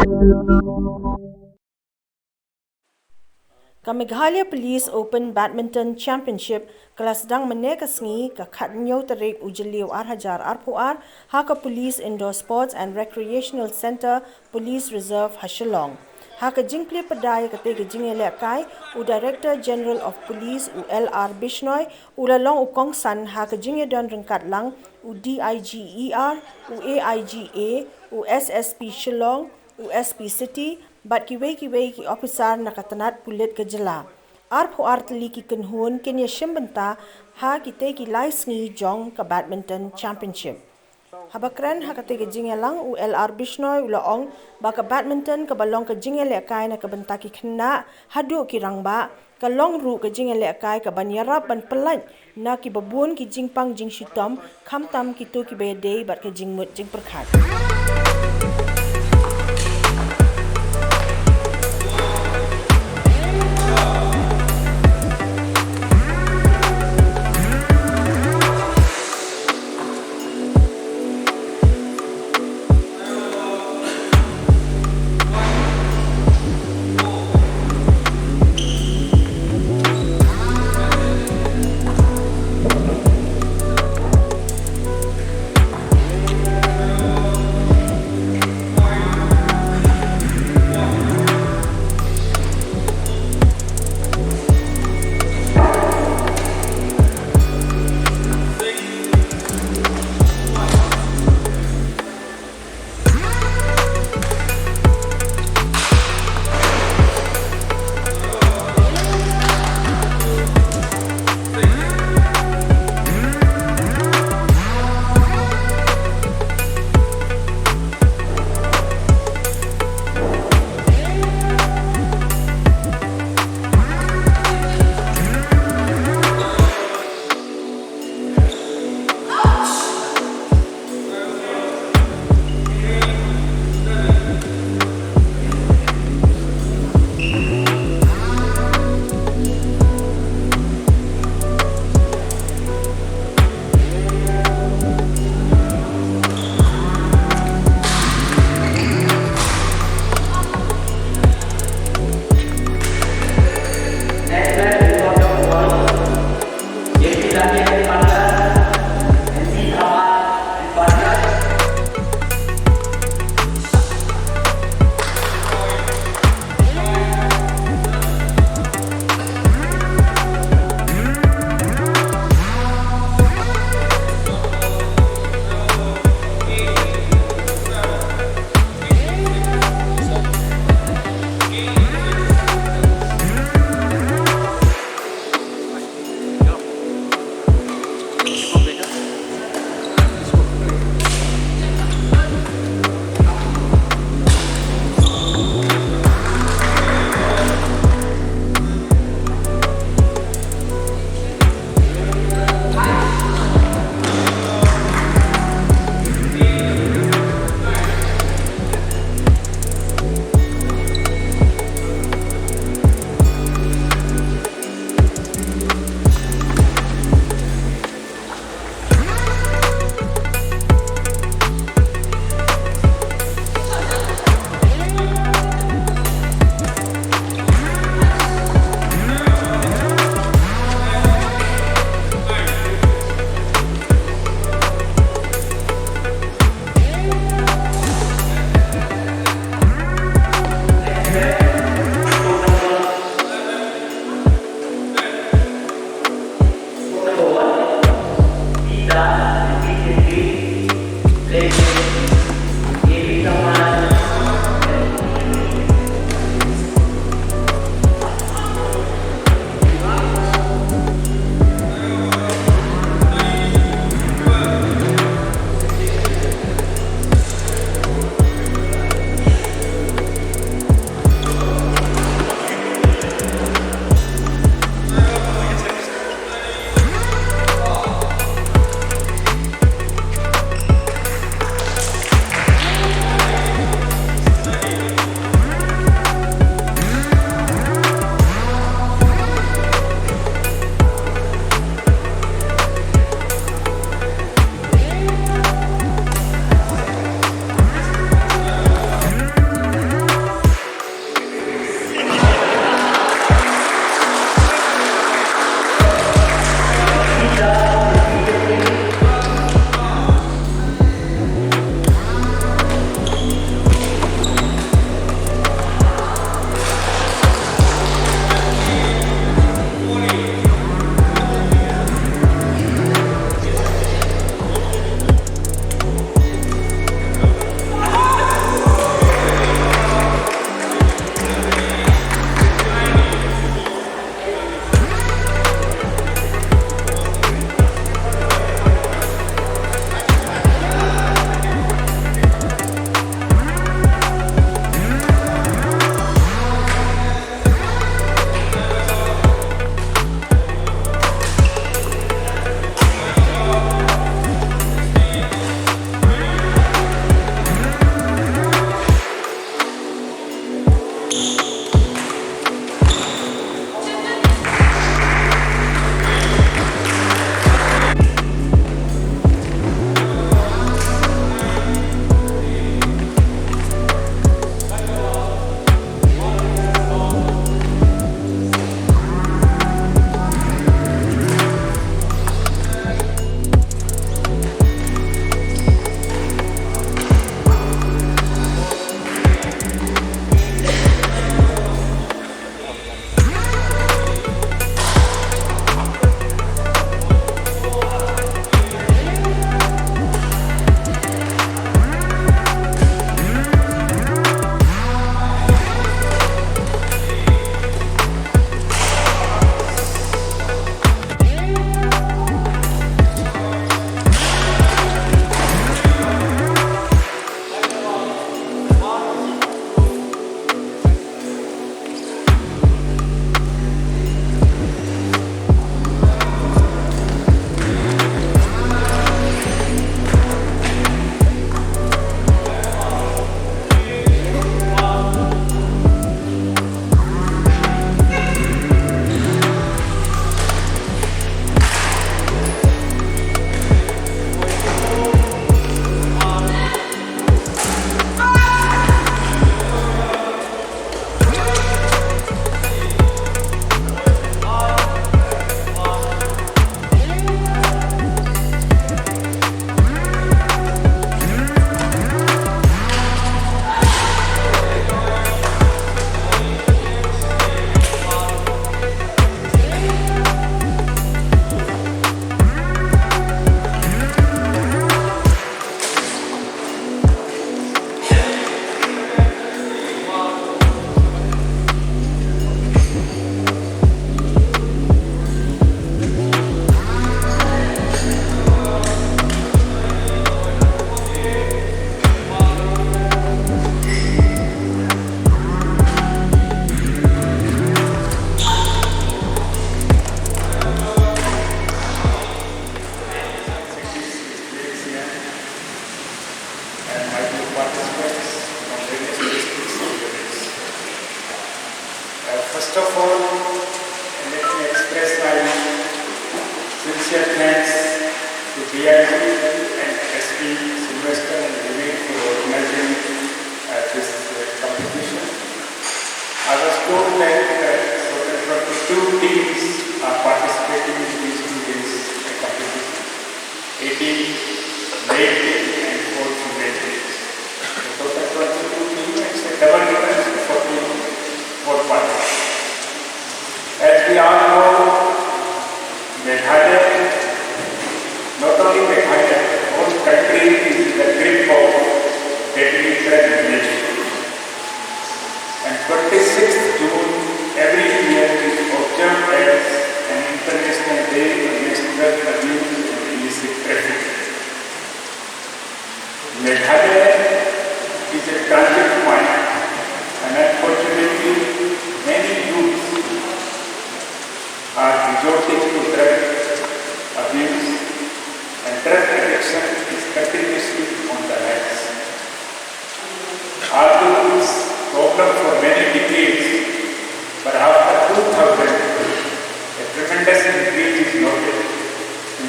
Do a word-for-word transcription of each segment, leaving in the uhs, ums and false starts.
Ka Meghalaya Police Open Badminton Championship ka la sdang mynne ka sngi, ka khathynñiew tarik u Jylliew ar hajar arphew ar, ha ka Police Indoor Sports and Recreational Centre, Police Reserve ha Shillong. Ha ka jingplie padai ïa katei ka jingïalehkai, u Director General of Police, u L R Bishnoi, u la long u kongsan ha ka jingïadon ryngkat lang u D I G E R, u A I G A, u S S P Shillong, u S P City, bad kiwei kiwei ki ophisar na ka tnat pulit ka jylla. Arphew ar tylli ki kynhun kin ïashim bynta ha kitei ki lai sngi jong ka Badminton Championship. Haba kren ha katei ka jingïalang, u L R Bishnoi u la ong ba ka badminton kaba long ka jingïalehkai na ka bynta ki khynnah haduh ki rangbah, ka long ruh ka jingïalehkai kaban ïarap ban pyllait na kiba bun ki jingpang jingshitom, khamtam kito kiba ïadei bad ka jingmut jingpyrkhat.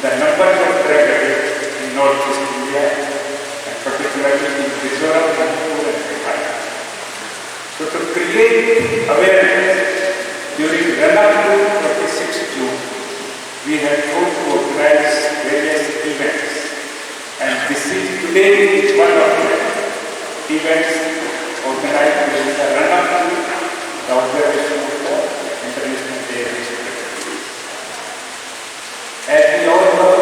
The numbers of drug addicts in Northeast India, and particularly in Mizoram, Manipur, and Meghalaya. So, to create awareness during run-up to twenty-sixth June, we have thought to organize various events, and this is today is one of the events organized during the run-up to the observation of the International Day Against Drug Abuse. As we all know,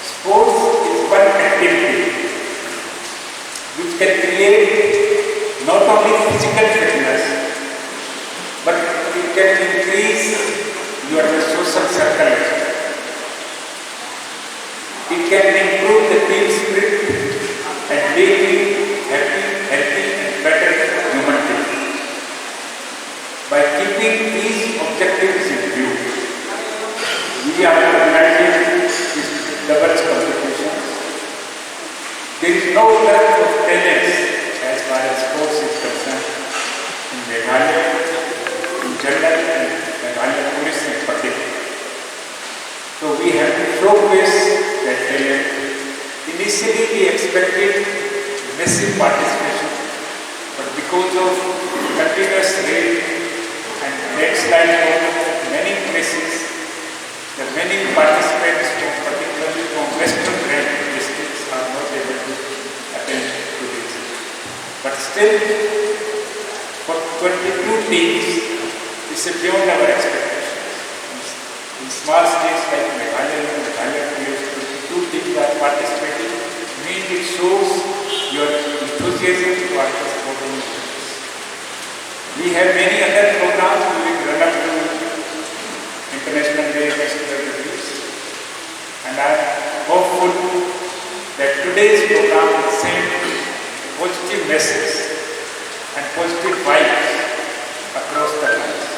sports is one activity which can create not only physical fitness, but it can increase your social circle as well. It can improve the team spirit and make you happy, healthy, and better human being. By keeping these objectives in view, we are organizing this doubles competition. There is no lack of talents as far as sports is concerned in Meghalaya in general and Meghalaya Police in particular. So we have to showcase that talent. Initially, we expected massive participation, but because of continuous rain and landslide problems at many places, the many participants from, particularly from western range districts, are not able to attend to this. But still, for twenty-two teams, it's beyond our expectations. In small states like Meghalaya and Meghalaya, twenty-two teams are participating. Means it shows your enthusiasm towards the sporting events. We have many other programs during run-up to International Day Festival Reviews, and I am hopeful that today's program will send positive message and positive vibes across the country.